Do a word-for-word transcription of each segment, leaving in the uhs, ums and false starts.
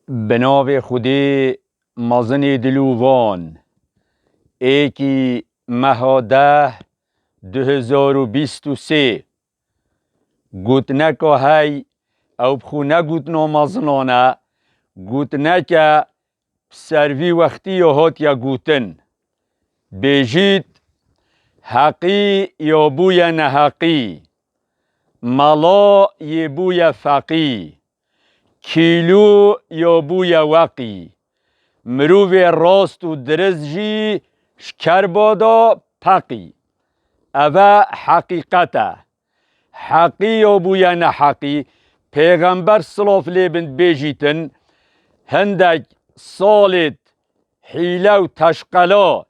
Bi navê Xwedê mezinê dilûvan, êkî meha deh du hezar û bîst û sê. Gotineka hey, ew bi xwe ne gotina mezinan e, gotineke bi ser vî wextî ya hatiye gotin. Bêjît, heqî ya bûye neheqî, mela yê bûye feqî, kîlû ya bûye weqî, mirovê rast û dirist jî ji kerba da peqî. Ev e heqîqet e. Heqî ya bûye neheqî, Pêxember silav lê bin bêjîtin, hindek salêt hîle û teşqela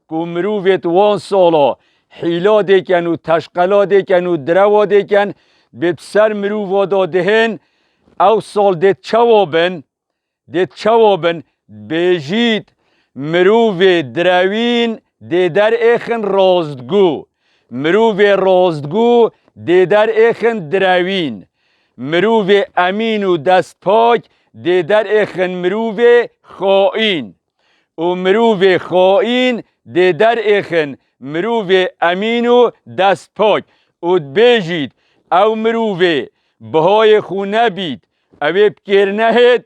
ku mirovêt wan sala hîla dêken û teşqela dêken û direwa dêken, bê bi ser mirova da dihên, ew sal dê çawa bin? Dê çawa bin? Bêjît, mirovê direwîn dê derêxin rastgû. Mirovê rastgû dê derêxin direwîn. Mirovê emîn û destpak dê derêxin mirovê xaîn. Û mirovê xaîn dê derêxin mirovê emîn û destpak. Û dibêjît, ew mirovê bihayê xwe nebît, ew ê bi kêr nehêt,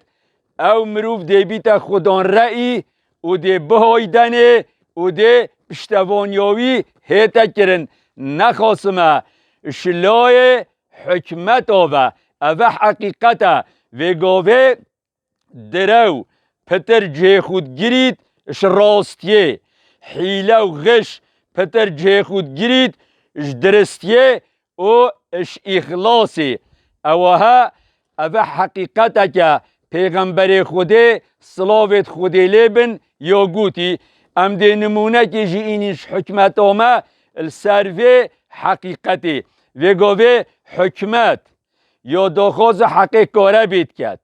ew mirov dê bîte xudan reî û dê bihaydenê û dê piştevaniya wî hête kirin. Nexasime ji layê hikmeta ve. Ev e heqîqet e. Vê gavê direw pitir cihê xwe digirît ji rastiyê, hîle û xiş pitir cihê xwe digirît ji diristiyê û ji îxlasê. Ewa he, ev e heqîqeteke Pêxemberê Xwedê, silavêt Xwedê lê bin, ya gotî. Em dê nimûnekê jî înîn ji hikmeta me li ser vê heqîqetê. Vê gavê hikmet ya daxwaza heqê kare bê diket.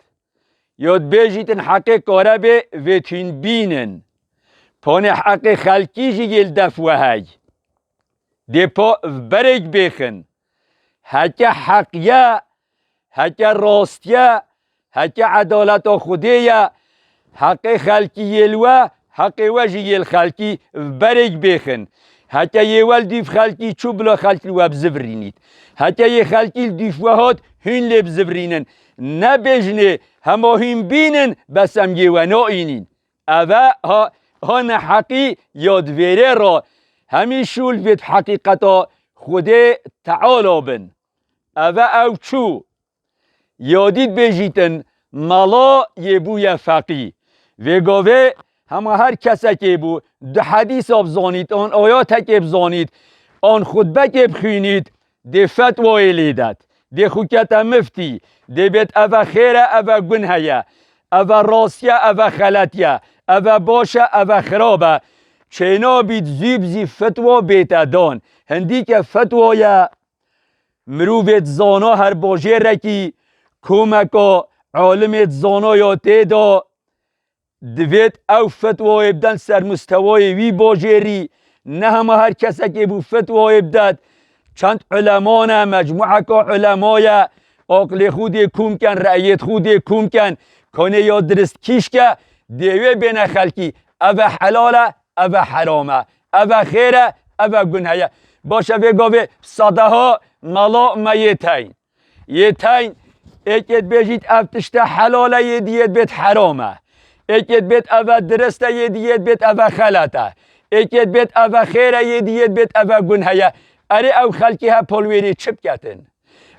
Ya dibêjîtin heqê kare bê vê tîn bînin. Panê heqê xelkî jî yê li def we hey. Dê pa berek bêxin. Heke heq ye, heke rast ye, heke edaleta Xwedê ye, heqê xelkî yê li we, heqê we jî yê li xelkî berek bêxin. Heke yê we li dîv xelkî çû, bila xelk li we bizivirînît. Heke yê xelkî li dîv we hat, hûn lê bizivirînin. Nebêjinê, hema hûn bînin, bes em yê we naînîn. Ev e ha, ha neheqî ya di vêrê re hemî şûl vê heqîqeta Xwedê Teala bin. Ev e ew çû. Ya dî dibêjîtin, mela yê bûye feqî. Vê gavê hema her kesekê bû, du hedîsa bizanît, an ayatekê bizanît, an xutbekê bixwînît, dê fetwayê lê det. Dê xwe kete miftî. Dê bêt eve xêr e, eve gunhe ye. Eve rast ye, eve xelet ye. Eve baş e, eve xirab e. Çênabît zû bi zî fetwa bête dan. Hindîke fetwa ye. Mirovêt zana her bajêrekî komeka alimêt zana ya tê de. Divêt ew fetwayê biden ser mustewayê wî bajêrî, ne hema her kesekê bû fetwayê bidet. Çend uleman e, mecmueka ulema ye, aqlê xwe dê kom ken, reyêt xwe dê kom ken, kanê ya dirist kîşke, dê wê bêne xelkî, ev e helal e, ev e heram e, ev e xêr e, ev e gunhe ye. Baş e vê gavê sedeha mela me yê teyn. Yê teyn, êkê dibêjît ev tişte helal e, yê diyê dibêt heram e. Êkê dibêt eve dirist e, yê diyê dibêt eve xelet e. Êkê dibêt eve xêr e, yê diyê dibêt eve gunhe ye. Erê ew xelkê he polwêrê çi biketin?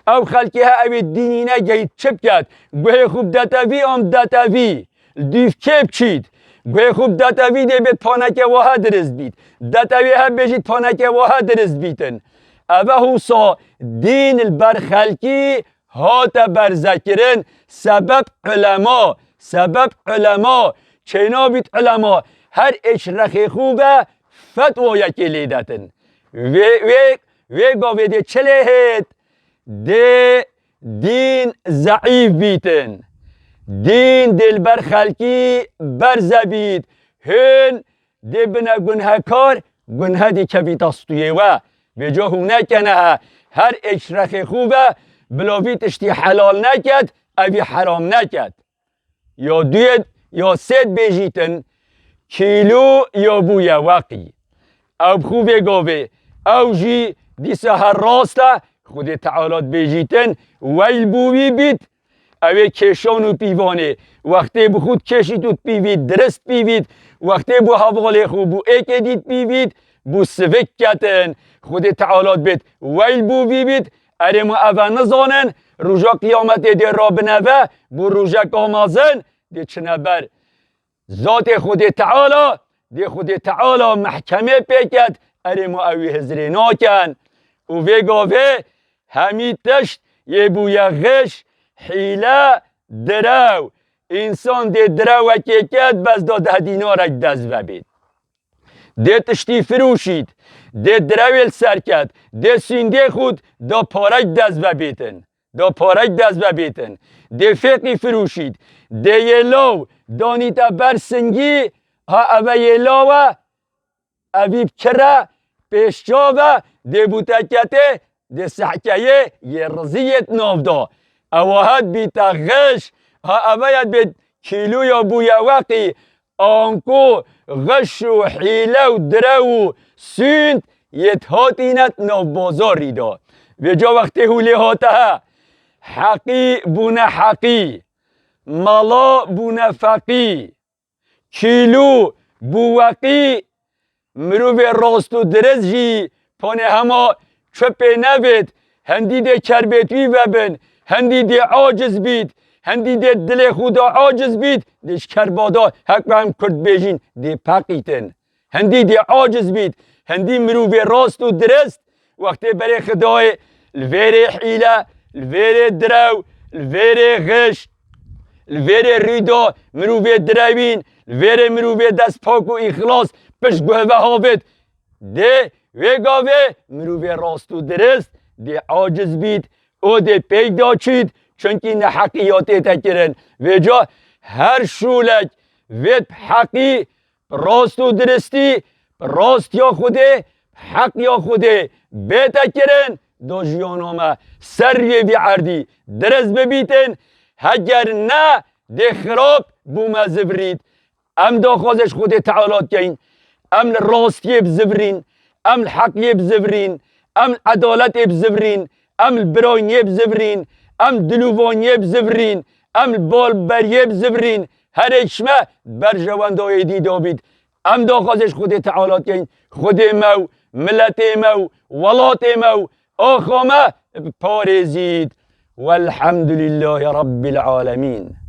Ew xelkê he ewê dînî negeyît çi biket? Guhê xwe bidete vî an bidete vî? Li dîv kê biçît? Guhê xwe bidete vî dê bêt paneke waha dirist bît. Bidete wê he bêjît paneke waha dirist bîtin. Eve husa dîn li ber xelkî hate berzekirin, sebeb ulema, sebeb ulema, çênabît ulema, her êç rexê xwe ve fetwayekê lê detin. Vê, vê, vê gavê dê çi lê hêt? Dê dîn zeîf bîtin. Dîn dê li ber xelkî berze bît. Hûn dê bine gunhekar, gunhe dê kevîta stûyê we. Vêca hûn nekene he, her êç rexê xwe ve bila vî tiştî helal neket, evî heram neket. ya duyê ya sêd bêjîtin, kîlo ya bûye weqî. Ew bi xwe vê gavê, ew jî dîsa her rast e, Xwedê Teala dibêjîtin, weyl bo wî bît, ew ê kêşan û pîvanê, wextê bi xwe dikêşît û dipîvît, dirist pîvît, wextê bo hevalê xwe, bo êkê dî dipîvît, bo sivik ketin, Xwedê Teala dibêt, weyl bo wî bît, erê ma ev e nizanin, roja qiyametê dê rabine ve, bo rojeka mezin, dê çine ber. Zatê Xwedê Teala, dê Xwedê Teala mehkemê pê ket, erê ma ew ê hizrê nakin. Û vê gavê hemî tişt yê bûye xiş, hîle, direw. Însan dê direwekê ket, bes da deh dînarek dest vebêt. Dê tiştî firûşît, dê direwê li ser ket, dê sûndê xût da parek dest vebêtin. Da parek dest vebêtin. Dê fêqî firûşît. Dê yê law danîte ber singî, ha eve yê law e, evî bi kir e, pêşçav e, dê bûte ketê, dê sehkeyê yê rizî yê di nav da. Ewa het bîte xiş, ha eve yê dibê kîloya bûye weqî, anku xiş û hîle û direw û sûnd yê dihatîne di nav bazarî de. Vêca wextê hûlê hate he, heqî bûne heqî, mala bûne feqî, kîlo bû weqî, mirovê rast û dirist jî panê hema çi pê nevêt, hindî dê kerbêt wî vebin, hindî dê aciz bît, hindî dê dilê xwe da aciz bît, dê ji kerba da, hek em kurd bêjîn, dê peqîtin. Hindî dê aciz bît, hindî mirovê rast û dirist, wextê berê Xidayê li vêrê hîle, li vêrê direw, li vêrê xiş, li vêrê rûda mirovê direwîn, li vêrê mirovê dest pak û îxlas pişt guh ve havêt. Dê wê gavê mirovê rast û dirist dê aciz bît û dê pêk da çît, çunkî neheqî ya tête kirin. Vêca her şûlek vêt bi heqî, bi rast û diristî, bi rastiya Xwedê, bi heqiya Xwedê bête kirin, da jiyana me ser rûyê vî erdî dirist bibîtin, heger ne dê xirab bo me zivirît. Em daxwazê ji Xwedê Teala dikeyin. Em li rastiyê bizivirîn. Em li heqiyê bizivirîn. Em li edaletê bizivirîn. Em li birayîniyê bizivirîn. Em li dilûvaniyê bizivirîn. Em li balberiyê bizivirîn. Herêk ji me berjewenda êdî de bît. Em daxwazê ji Xwedê Teala dikeyin. Xwedê me û miletê me û welatê me û axa me biparêzît. Welhamdulîllahî Rabbil Alemîn.